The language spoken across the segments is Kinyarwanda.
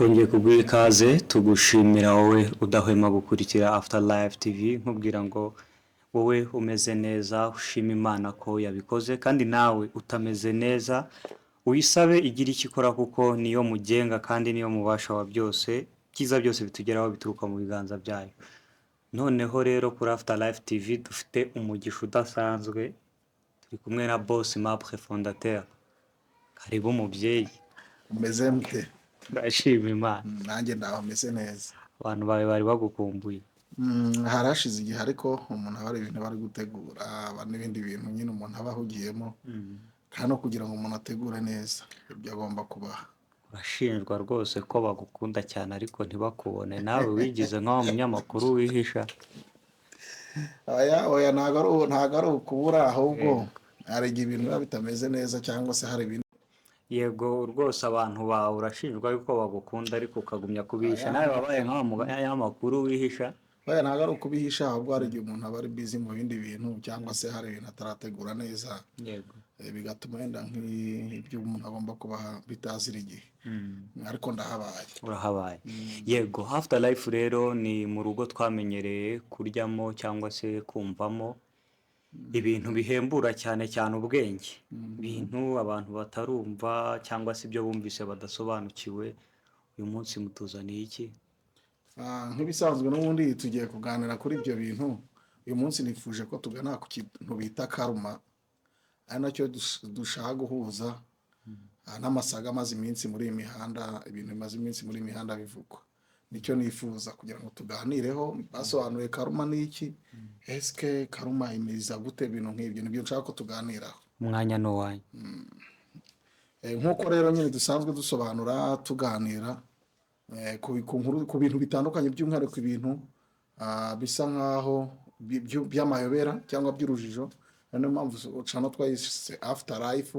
Twongeye kuguha ikaze, tugushimira wowe udahwema gukurikira After Life TV, nkubwira ngo wowe umeze neza ushima Imana ko yabikoze, kandi nawe utameze neza uyisabe igira icyo ikora, kuko niyo mugenga kandi niyo mubasha wa byose. Ibyiza byose bitugeraho bituruka mu biganza byayo. Noneho rero kuri After Life TV dufite umugisha udasanzwe, turi kumwe na Boss Mapre Fondateur. Karibu mubyeyi. Umeze mute? Turashima Imana. Nanjye ndaho meze neza. Abantu bawe bari bagukumbuye. Harashize igihe, ariko umuntu aba ari ibintu aba ari gutegura, aba n'ibindi bintu nyine umuntu aba ahugiyemo, kandi no kugira ngo umuntu ategure neza ibyo agomba kubaha. Urashinjwa rwose ko bagukunda cyane ariko ntibakubone, nawe wigize nk'aho munyamakuru wihisha. Oya oya, ntabwo ari ukubura, ahubwo hari igihe ibintu biba bitameze neza cyangwa se hari ibindi. Yego rwose, abantu bawe urashinjwa yuko bagukunda ariko ukagumya kubihisha. Oya. Nawe wabaye nk'awa munyamakuru wihisha. Oya, ntabwo ari ukubihisha, ahubwo hari igihe umuntu aba ari busy mu bindi bintu cyangwa se hari ibintu atarategura neza, bigatuma wenda nk'ibyo umuntu agomba kubaha bitazira igihe, ariko ndahabaye. Urahabaye, yego. After Life rero ni mu rugo twamenyereye kuryamo cyangwa se kumvamo ibintu bihembura cyane cyane ubwenge, ibintu abantu batarumva cyangwa se ibyo bumvise badasobanukiwe. Uyu munsi mutuzaniye iki? Nk'ibisanzwe n'ubundi tugiye kuganira kuri ibyo bintu. Uyu munsi nifuje ko tugana ku kintu bita karma, ari nacyo dushaka guhuza n'amasaga amaze iminsi muri iyi mihanda, ibintu bimaze iminsi muri iyi mihanda bivugwa. Nicyo nifuza kugira ngo tuganireho, basobanure karma ni iki, esike karma imiza gute, ibintu nk'ibyo nibyo nshaka ko tuganiraho. Umwanya ni uwanyu. Nk'uko rero nyine dusanzwe dusobanura, tuganira ku nkuru, ku bintu bitandukanye, by'umwihariko ibintu bisa nk'aho by'amayobera cyangwa by'urujijo. Niyo mpamvu channel twayise After Life.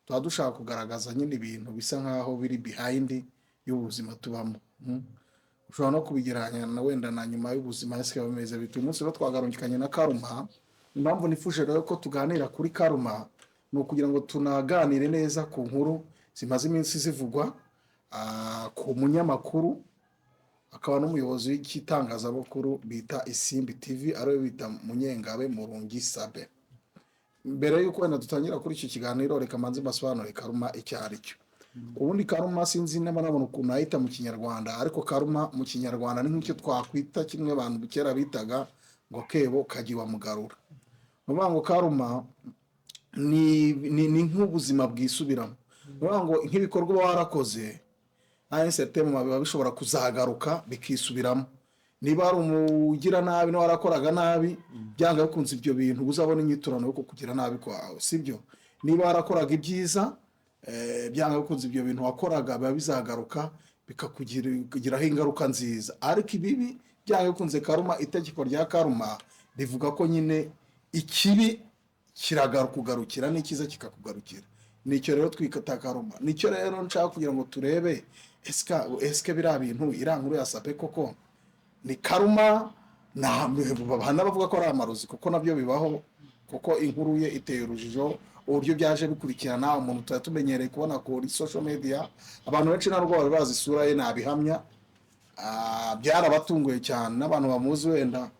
Tuba dushaka kugaragaza nyine ibintu bisa nk'aho biri behind y'ubuzima tubamo. Ushobora no kubigereranya na wenda na nyuma y'ubuzima, ese biba bimeze bite? Uyu munsi rero twagarukanye na karma. Impamvu nifuje rero ko tuganira kuri karma ni ukugira ngo tunaganire neza ku nkuru zimaze iminsi zivugwa ku munyamakuru akaba n'umuyobozi w'igitangazamakuru bita Isimbi TV, ariwe bita Munyengabe Murungi Sabe. Mbere y'uko wenda dutangira kuri iki kiganiro, reka mbanze mbasobanurire karma icyo ari cyo. Ubundi karma, sinzi niba nabona ukuntu nayita mu Kinyarwanda, ariko karma mu Kinyarwanda ni nk'icyo twakwita kimwe abantu kera bitaga ngo kebo kagiwa mugarura. Ni ukuvuga ngo karma ni nk'ubuzima bwisubiramo. Ni ukuvuga ngo nk'ibikorwa uba warakoze certain biba bishobora kuzagaruka bikisubiramo. Niba hari umugira nabi, niba warakoraga nabi, byanga bikunze ibyo bintu uzabona inyiturano yo kukugira nabi kwawe, sibyo? Niba warakoraga ibyiza, byanga bikunze ibyo bintu wakoraga biba bizagaruka bikakugiraho ingaruka nziza. Ariko ibibi, byanga bikunze karma, itegeko rya karma rivuga ko nyine ikibi kiragakugarukira n'icyiza kikakugarukira. Nicyo rero twita karma. Nicyo rero nshaka kugira ngo turebe: esike biriya bintu, iriya nkuru ya Sabe koko ni karma? N'abavuga ko ari amarozi, kuko nabyo bibaho, kuko inkuru ye iteye urujijo, uburyo byaje bikurikirana. Umuntu tuba tumenyereye kubona kuri social media, abantu benshi ntabwo bari bazi isura ye, nabihamya. Byarabatunguye cyane n'abantu bamuzi, wenda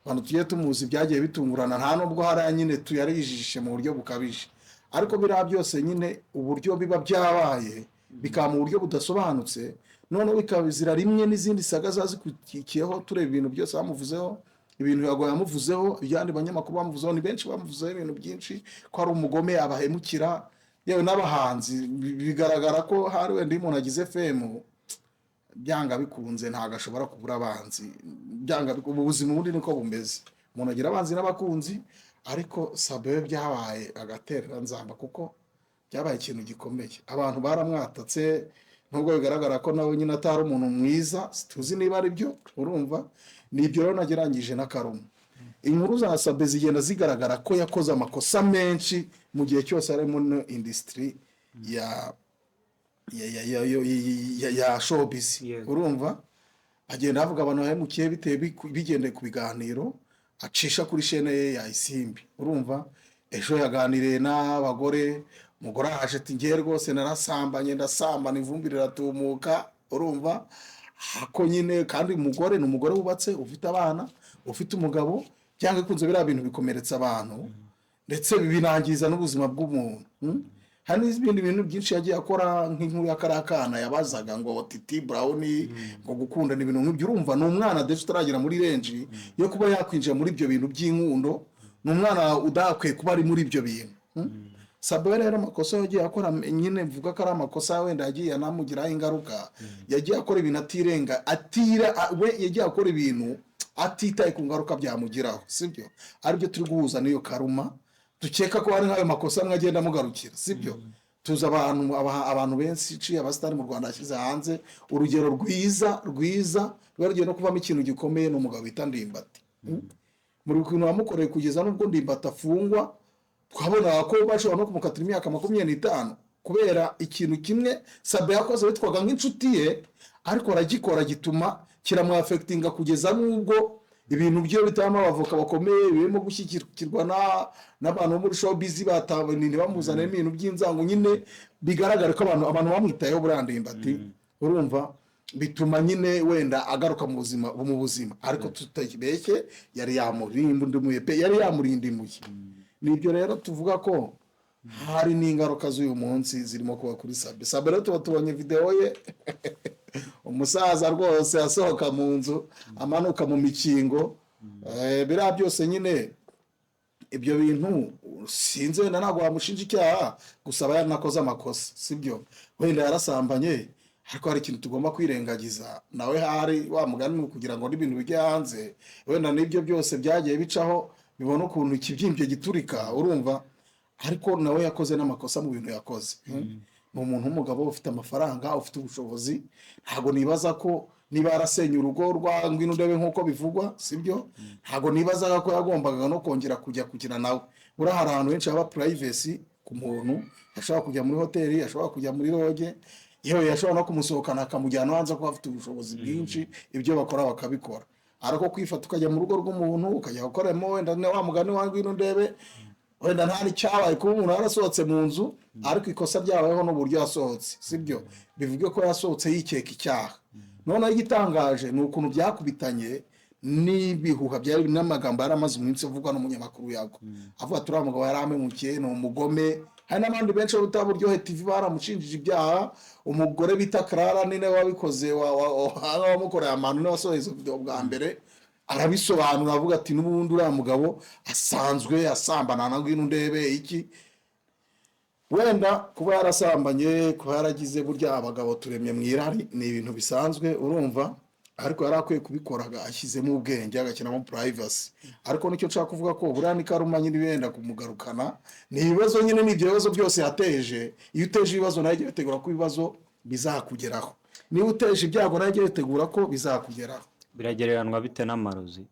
abantu tugiye tumuzi, byagiye bitungurana. Nta nubwo hariya nyine tuyarijijishe mu buryo bukabije, ariko biriya byose nyine uburyo biba byabaye bikaba mu buryo budasobanutse, noneho bikabizira rimwe n'izindi saga ziba zikurikiyeho. Tureba ibintu byose bamuvuzeho, ibintu Yago yamuvuzeho, ibyandi banyamakuru bamuvuzeho, ni benshi bamuvuzeho ibintu byinshi, ko ari umugome, abahemukira, yewe n'abahanzi. Bigaragara ko hari wenda iyo umuntu agize fame, byanga bikunze ntabwo ashobora kubura abanzi. Byanga ubu buzima ubundi niko bumeze, umuntu agira abanzi n'abakunzi. Ariko Sabe we byabaye agaterera nzamba, kuko byabaye ikintu gikomeye, abantu baramwatatse, nubwo bigaragara ko nawe nyine atari umuntu mwiza, tuzi niba ari byo. Urumva, ni ibyo rero nagereranyije na karma. Inkuru za Sabe zigenda zigaragara ko yakoze amakosa menshi mu gihe cyose ari muri industry ya showbiz. Urumva, agenda avuga abantu bahemukiye bitewe bigendeye ku biganiro acisha kuri chaîne ye ya Isimbi. Urumva, ejo yaganiriye n'abagore, umugore araje ati: "Ngewe rwose narasambanye, ndasambana, ivumbi riratumuka." Urumva ko nyine kandi umugore ni umugore wubatse, ufite abana, ufite umugabo, cyangwa ikunze biriya bintu bikomeretsa abantu, ndetse binangiza n'ubuzima bw'umuntu. Hari n'ibindi bintu byinshi yagiye akora, nk'inkuru ya kariya kana yabazaga ngo Titi Brown, ngo gukundana, ibintu nk'ibyo. Urumva ni umwana ndetse utaragera muri range yo kuba yakwinjira muri ibyo bintu by'inkundo, ni umwana udakwiye kuba ari muri ibyo bintu. Sabe rero amakosa yagiye akora nyine, mvuga ko ari amakosa wenda yagiye anamugiraho ingaruka. Yagiye akora ibintu atirenga atira we, yagiye akora ibintu atitaye ku ngaruka byamugiraho, sibyo? Aribyo turi guhuza n'iyo karma, dukeka ko hari nk'ayo makosa amwe agenda amugarukira, sibyo? Tuzi abantu benshi, abasitari mu Rwanda yashyize hanze urugero rwiza rwiza ruba rugiye no kuvamo ikintu gikomeye, ni umugabo bita Ndimbati. Muri ukuntu wamukoreye kugeza n'ubwo Ndimbati afungwa, twabonaga ko bashobora no kumukatira imyaka 25 kubera ikintu kimwe Sabe yakoze, witwaga nk'inshuti ye, ariko aragikora gituma kiramwaffectinga kugeza n'ubwo ibintu bye bitabamo abavoka bakomeye, birimo gushyigikirwa n'abantu bo muri showbiz, ntibamuzanemo ibintu by'inzango nyine, bigaragara ko abantu bamwitayeho. Buriya Ndimbati, urumva, bituma nyine wenda agaruka mu buzima, ariko tutabeshye yari yamurindimuye pe, yari yamurindimuye. Nibyo rero tuvuga ko hari n'ingaruka z'uyu munsi zirimo kuba kuri Sabe. Sabe rero tuba tubonye videwo ye, umusaza rwose asohoka mu nzu, amanuka mu mikingo. Biriya byose nyine, ibyo bintu sinzi, wenda ntabwo wamushinja icyaha, gusa aba yaranakoze amakosa, sibyo? Wenda yarasambanye, ariko hari ikintu tugomba kwirengagiza nawe, hari wa mugani, ni ukugira ngo n'ibintu bijye hanze, wenda n'ibyo byose byagiye bicaho bibona ukuntu ikibyimbye giturika, urumva? Ariko nawe yakoze n'amakosa mu bintu yakoze. Ni umuntu w'umugabo ufite amafaranga, ufite ubushobozi. Ntabwo nibaza ko niba yarasenye urugo rwa Ngwino Ndebe nk'uko bivugwa, sibyo? Ntabwo nibazaga ko yagombaga no kongera kujya kugira nawe. Buriya hari ahantu henshi haba privacy ku muntu, ashobora kujya muri hoteli, ashobora kujya muri lodge, yewe yashobora no kumusohokana akamujyana hanze kuko afite ubushobozi bwinshi, ibyo bakora bakabikora. Ariko kwifata ukajya mu rugo rw'umuntu, ukajya gukoramo, wenda wa mugani wa Ngwino Ndebe, wenda nta n'icyabaye kuba umuntu yarasohotse mu nzu, ariko ikosa ryabayeho n'uburyo yasohotse, sibyo? Bivuge ko yasohotse yikeka icyaha. Noneho igitangaje ni ukuntu byakubitanye n'ibihuha byari n'amagambo yari amaze iminsi avugwa n'umunyamakuru Yago, avuga ati uriya mugabo yari amemukiye, ni umugome. Hari n'abandi benshi bo bita Buryohe TV baramushinjije ibyaha. Umugore bita Clara ni nawe wabikoze, wamukoreye amahano, niwe wasohoye izo video bwa mbere, arabisobanura avuga ati n'ubundi uriya mugabo asanzwe asambana na Ngwino Ndebe. Iki wenda kuba yarasambanye, kuba yaragize, burya abagabo turemye mu irari, ni ibintu bisanzwe, urumva? Ariko yari akwiye kubikora ashyizemo ubwenge, agashyiramo privacy. Ariko nicyo nshaka kuvuga ko buriya ni karma nyine wenda kumugarukana, ni ibibazo nyine, ni ibyo bibazo byose yateje. Iyo uteje ibibazo, nawe jya witegura ko ibibazo bizakugeraho. Niba uteje ibyago, nawe jya witegura ko bizakugeraho. Biragereranwa bite n'amarozi?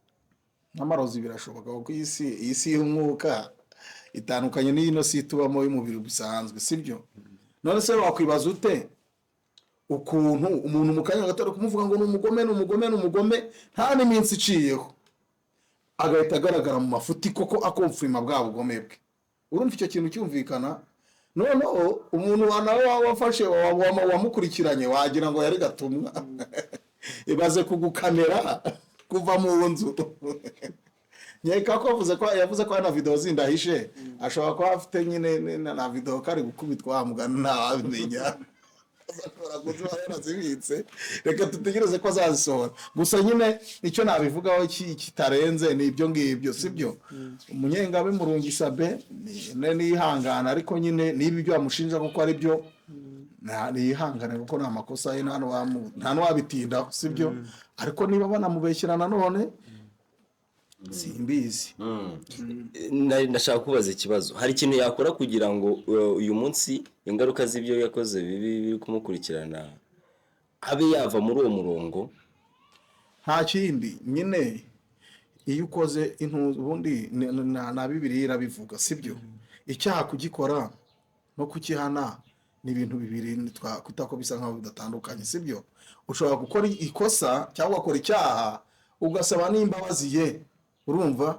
N'amarozi birashoboka, kuko iyi si y'umwuka itandukanye n'ino si tubamo y'umubiri bisanzwe, sibyo? None se wakwibaza ute ukuntu umuntu mu kanya gato ari kumuvuga ngo ni umugome, ni umugome, ni umugome, nta n'iminsi iciyeho agahita agaragara mu mafuti koko aconfirma bwa bugome bwe? Urumva icyo kintu cyumvikana? Noneho umuntu nawe wafashe wamukurikiranye, wagira ngo yari gatumwa. Ibaze kugukamera kuva mu nzu. Nkeka ko avuze ko yavuze ko hari na videwo zindi ahishe, ashobora kuba afite nyine na videwo kari gukubitwa, wa mugani ntawabimenya, ashobora kuziba yarazibitse. Reka dutegereze ko azazisohora. Gusa nyine icyo nabivugaho kitarenze ni ibyo ngibyo, sibyo? Umunyengabe Murungi Sabe niyihangana, ariko nyine niba ibyo bamushinja kuko ari byo, niyihangane, kuko ni amakosa ye, nta n'uwabitindaho, sibyo? Ariko niba banamubeshyira nanone, simbizi. Ndashaka kubaza ikibazo. Hari ikintu yakora kugira ngo uyu munsi ingaruka z'ibyo yakoze bibi biri kumukurikirana abe yava muri uwo murongo? Nta kindi nyine, iyo ukoze ubundi na Bibiliya irabivuga, sibyo? Icyaha kugikora no kukihana ni ibintu bibiri twakwita ko bisa nkaho bidatandukanye, sibyo? Ushobora gukora ikosa cyangwa ugakora icyaha, ugasaba n'imbabazi ye, urumva,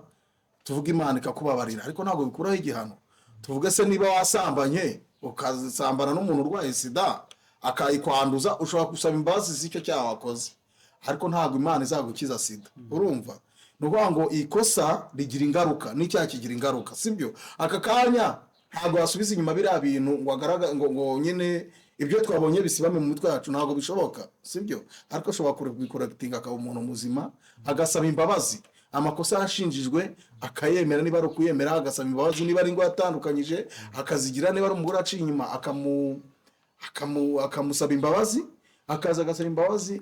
tuvuga Imana ikakubabarira, ariko ntabwo bikuraho igihano. Tuvuge se niba wasambanye, ukasambana n'umuntu urwaye sida, akayikwanduza, ushobora gusaba imbabazi z'icyo cyaha wakoze, ariko ntabwo Imana izagukiza sida. Urumva, ni ukuvuga ngo ikosa rigira ingaruka n'icyaha kigira ingaruka, sibyo? Aka kanya ntabwo wasubiza inyuma biriya bintu ngo agaragare ngo nyine ibyo twabonye bisibame mu mitwe yacu, ntabwo bishoboka, sibyo? Ariko ashobora kubikorekitinga akaba umuntu muzima, agasaba imbabazi amakosa yashinjijwe, akayemera niba ari ukuyemera, agasaba imbabazi niba ari ingo yatandukanyije akazigira, niba ari umugore aciye inyuma akamusaba imbabazi, akaza agasaba imbabazi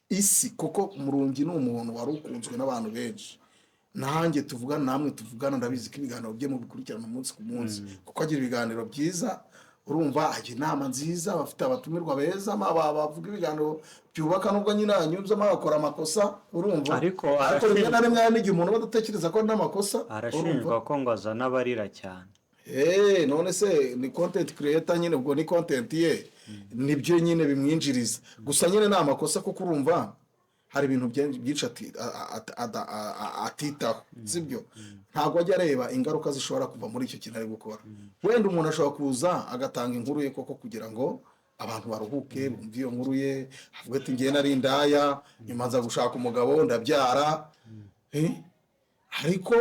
isi, kuko Murungi ni umuntu wari ukunzwe n'abantu benshi. Nanjye tuvugana, namwe tuvugana, ndabizi ko ibiganiro bye mubikurikirana umunsi ku munsi, kuko agira ibiganiro byiza. Urumva, agira inama nziza, bafite abatumirwa beza, bavuga ibiganiro byubaka, nubwo nyine anyuzamo agakora amakosa, urumva. Ariko Ariko rimwe na rimwe hari n'igihe umuntu aba adatekereza ko ari n'amakosa, urumva. Arashinjwa ko ngo azana abarira cyane. None se ni content creator nyine, ubwo ni content ye, nibyo nyine bimwinjiriza. Gusa nyine ni amakosa, kuko urumva hari ibintu byinshi atitaho, sibyo? Ntabwo ajya areba ingaruka zishobora kuva muri icyo kintu ari gukora. Wenda umuntu ashobora kuza agatanga inkuru ye koko kugira ngo abantu baruhuke, bumve iyo nkuru ye, avuga ati: "Ngiye nari indaya, nyuma nza gushaka umugabo ndabyara." Ariko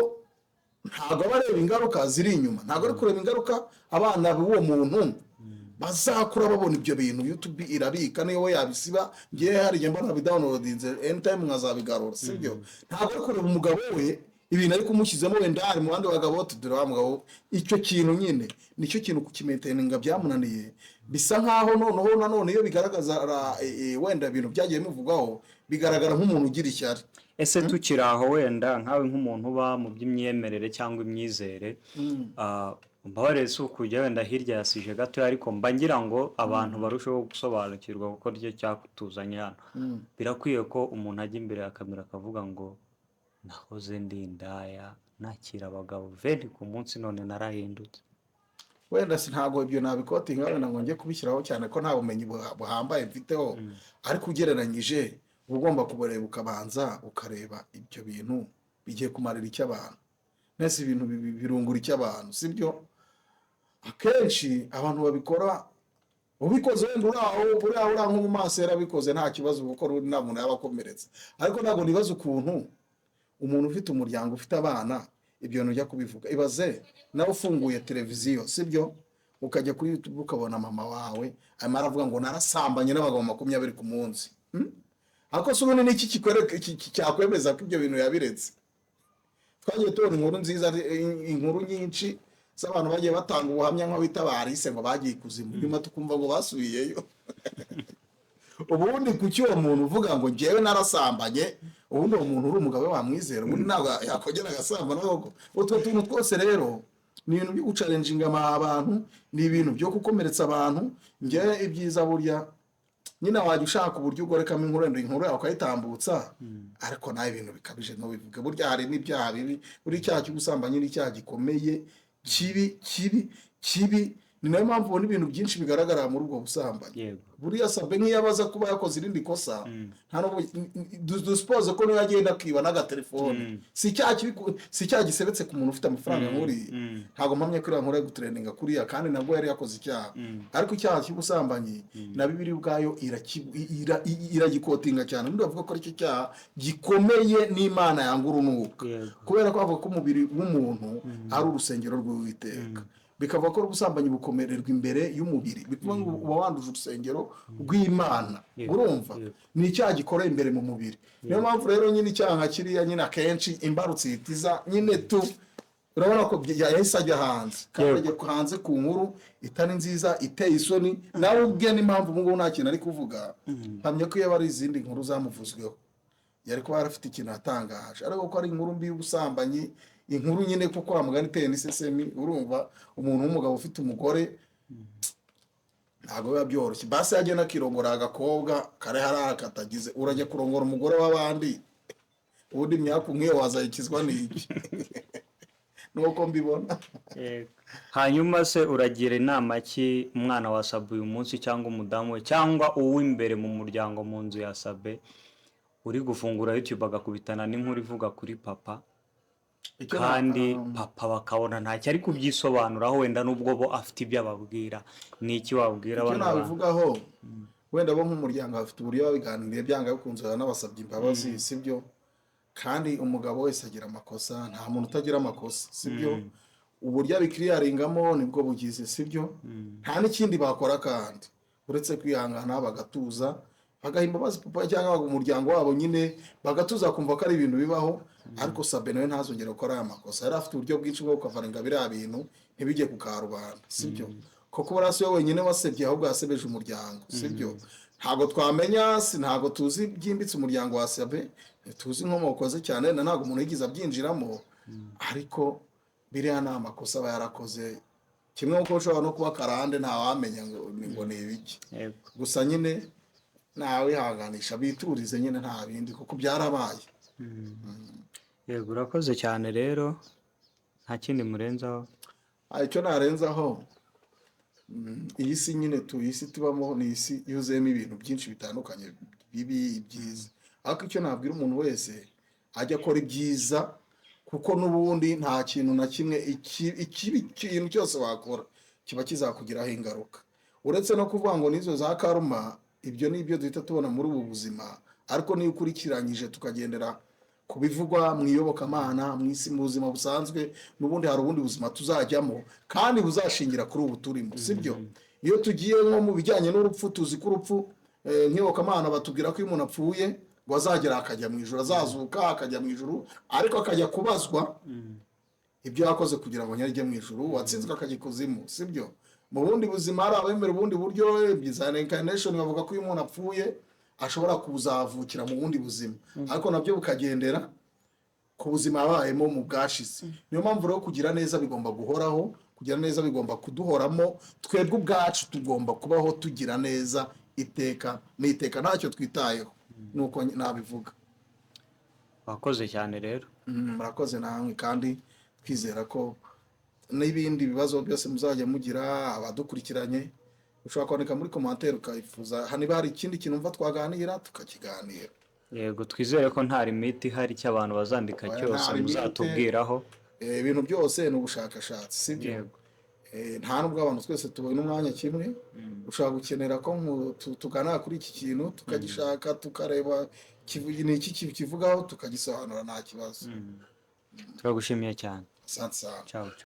ntabwo aba areba ingaruka ziri inyuma, ntabwo ari kureba ingaruka abana b'uwo muntu bazakura babona ibyo bintu. YouTube irabika, niyo we yabisiba. Ngewe hari igihe mbona bidownloadinze, anytime nkazabigarura, sibyo? Ntabwo ari kureba umugabo we ibintu ari kumushyizemo, wenda hari mu bandi bagabo, tudure wa mugabo. Icyo kintu nyine nicyo kintu kukimaintaininga byamunaniye. Bisa nkaho noneho nanone iyo bigaragaza wenda ibintu byagiye bimuvugwaho, bigaragara nk'umuntu ugira ishyari. Ese tukiri aho, wenda nkawe nk'umuntu uba mu by'imyemerere cyangwa imyizere, mbabarire si ukujya wenda hirya ya sujet gatoya, ariko mba ngira ngo abantu barusheho gusobanukirwa, kuko ryo cyatuzanye hano. Birakwiye ko umuntu ajya imbere ya kamera akavuga ngo: "Nahoze ndi indaya, nakira abagabo 20 ku munsi, none narahindutse"? Wenda si ntabwo ibyo nabikotinga wenda ngo njye kubishyiraho cyane, ko nta bumenyi buhambaye mfiteho. Ariko ugereranyije, uba ugomba kubareba, ukabanza ukareba ibyo bintu bigiye kumarira icyo abantu, mbese ibintu birungura icyo abantu, sibyo? Akenshi abantu babikora, ubikoze wenda uri aho, uri aho, uri aho nko mu maso yarabikoze, nta kibazo, kuko n'ubundi nta muntu yaba akomeretse. Ariko ntabwo nibaza ukuntu umuntu ufite umuryango, ufite abana, ibyo bintu ujya kubivuga. Ibaze nawe ufunguye televiziyo, sibyo, ukajya kuri YouTube ukabona mama wawe arimo aravuga ngo: "Narasambanye n'abagabo 20 ku munsi." Ariko se ubundi niki kikwereka cyakwemeza ko ibyo bintu yabiretse? Twagiye tubona inkuru nziza, inkuru nyinshi z'abantu bagiye batanga ubuhamya, nk'abita barise ngo bagiye ikuzimu, nyuma tukumva ngo basubiyeyo. Ubundi kuki uwo muntu uvuga ngo: "Njyewe narasambanye", ubundi uwo muntu uri umugabo we wamwizera? Ubundi ntabwo yakongera agasambana koko? Utwo tuntu twose rero ni ibintu byo guchallenginga abantu, ni ibintu byo gukomeretsa abantu. Njyewe ibyiza burya nyine wajya ushaka uburyo ugorekamo inkuru, wenda inkuru yawe ukayitambutsa, ariko nawe ibintu bikabije ntubivuge. Burya hari n'ibyaha bibi. Buri icyaha cy'ubusambanyi ni icyaha gikomeye, kibi, kibi, kibi. Ni nayo mpamvu ubona ibintu byinshi bigaragara muri ubwo busambanyi. Buriya Sabe nk'iyo abaza kuba yakoze irindi kosa, nta nubwo dusuppose ko niyo agenda akiba n'agatelefone, si icyaha kibi si icyaha gisebetse ku muntu ufite amafaranga nk'uriya. Ntabwo mpamya ko iriya nkuru yo gutrendinga kuriya, kandi nabwo yari yakoze icyaha. Ariko icyaha cy'ubusambanyi na Bibiliya ubwayo iragikotinga cyane. Ubundi bavuga ko aricyo cyaha gikomeye n'Imana yanga urunuka, kubera ko bavuga ko umubiri w'umuntu ari urusengero rw'Uwiteka. Bikavuga ko ubusambanyi bukomererwa imbere y'umubiri, bikuvuga ngo uba wanduje urusengero rw'Imana. Urumva, ni icyaha gikorera imbere mu mubiri. Niyo mpamvu rero nyine icyaha nka kiriya nyine akenshi imbarutso ihita iza nyine tu. Urabona ko yahise ajya hanze, kandi ajya hanze ku nkuru itari nziza, iteye isoni. Nawe ubwe n'impamvu ubu ngubu nta kintu ari kuvuga, mpamya ko iyo aba ari izindi nkuru zamuvuzweho yari kuba yarafite ikintu yatangaje. Ariko ko ari inkuru mbi y'ubusambanyi, inkuru nyine kuko wa mugani iteye n'isesemi. Urumva, umuntu w'umugabo ufite umugore ntabwo biba byoroshye. Basi yagenda akirongora agakobwa kare hariya katagize, urajya kurongora umugore w'abandi, ubundi imyaku nk'iyo wazayikizwa n'iki? Nuko mbibona. Yego. Hanyuma se uragira inama ki umwana wa Sabe uyu munsi, cyangwa umudamu we, cyangwa uw'imbere mu muryango mu nzu ya Sabe uri gufungura YouTube agakubitana n'inkuru ivuga kuri papa? Icyo Kandi papa bakabona ntacyo ari kubyisobanuraho, wenda n'ubwo bo afite ibyo ababwira. Ni iki wabwira Icyo bano bantu? nabivugaho, wenda bo nk'umuryango bafite uburyo babiganiriye, byanga bikunze banabasabye imbabazi, sibyo? Kandi umugabo wese agira amakosa, nta muntu utagira amakosa, sibyo? Uburyo abikiriyaringamo nibwo bugize, sibyo? Nta n'ikindi bakora kandi uretse kwihangana, bagatuza, bagaha imbabazi papa cyangwa umuryango wabo nyine, bagatuza, kumva ko ari ibintu bibaho. Ariko Sabe nawe ntazongere gukora aya makosa. Yari afite uburyo bwinshi bwo gukavaringa biriya bintu ntibijye ku karubanda, sibyo? Kuko buriya si we wenyine wasebye, ahubwo yasebeje umuryango, sibyo? Ntabwo twamenya, si ntabwo tuzi byimbitse umuryango wa Sabe, ntituzi inkomoko ze cyane, na ntabwo umuntu yigeze abyinjiramo. Ariko biriya ni amakosa aba yarakoze, kimwe nk'uko ushobora no kuba karande, ntawamenya ngo ni ibiki. Gusa nyine ntawihanganisha, biturize nyine, nta bindi, kuko byarabaye. Yego, urakoze cyane rero. Nta kindi murenzaho? Icyo narenzaho, iyi si nyine iyi si tubamo ni isi yuzuyemo ibintu byinshi bitandukanye, bibi, ibyiza. Ariko icyo nabwira umuntu wese, ajya akora ibyiza, kuko n'ubundi nta kintu na kimwe ikibi, ikintu cyose wakora kiba kizakugiraho ingaruka. Uretse no kuvuga ngo n'izo za karma, ibyo ni ibyo duhita tubona muri ubu buzima. Ariko niyo ukurikiranyije, tukagendera ku bivugwa mu iyobokamana, mu isi, mu buzima busanzwe, n'ubundi hari ubundi buzima tuzajyamo kandi buzashingira kuri ubu turimo, sibyo? Iyo tugiye nko mu bijyanye n'urupfu, tuzi ko urupfu, nk'iyobokamana batubwira ko iyo umuntu apfuye ngo azagera akajya mu ijuru, azazuka akajya mu ijuru, ariko akajya kubazwa ibyo yakoze kugira ngo nyarye mu ijuru. Uwatsinzwe akajya ikuzimu, sibyo? Mu bundi buzima hari abemera ubundi buryo za reincarnation, bavuga ko iyo umuntu apfuye ashobora kuzavukira mu bundi buzima, ariko nabyo bukagendera ku buzima yabayemo mu bwashize. Niyo mpamvu rero kugira neza bigomba guhoraho, kugira neza bigomba kuduhoramo. Twebwe ubwacu tugomba kubaho tugira neza iteka n'iteka, ntacyo twitayeho. Nuko nabivuga. Wakoze cyane rero. Murakoze namwe, kandi twizera ko n'ibindi bibazo byose muzajya mugira, abadukurikiranye, ushobora kwandika muri commentaire ukayifuza niba hari ikindi kintu umva twaganira, tukakiganira. Yego, twizere ko nta limite ihari, icyo abantu bazandika Oya, cyose nta limite. muzatubwiraho. Ibintu byose ni ubushakashatsi, sibyo? Yego. Nta nubwo abantu twese tubona umwanya kimwe. Ushobora gukenera ko tuganira kuri iki kintu, tukagishaka, tukareba ni iki kivugaho, tukagisobanura, nta kibazo. Turagushimiye cyane. Asante sana. Ciao.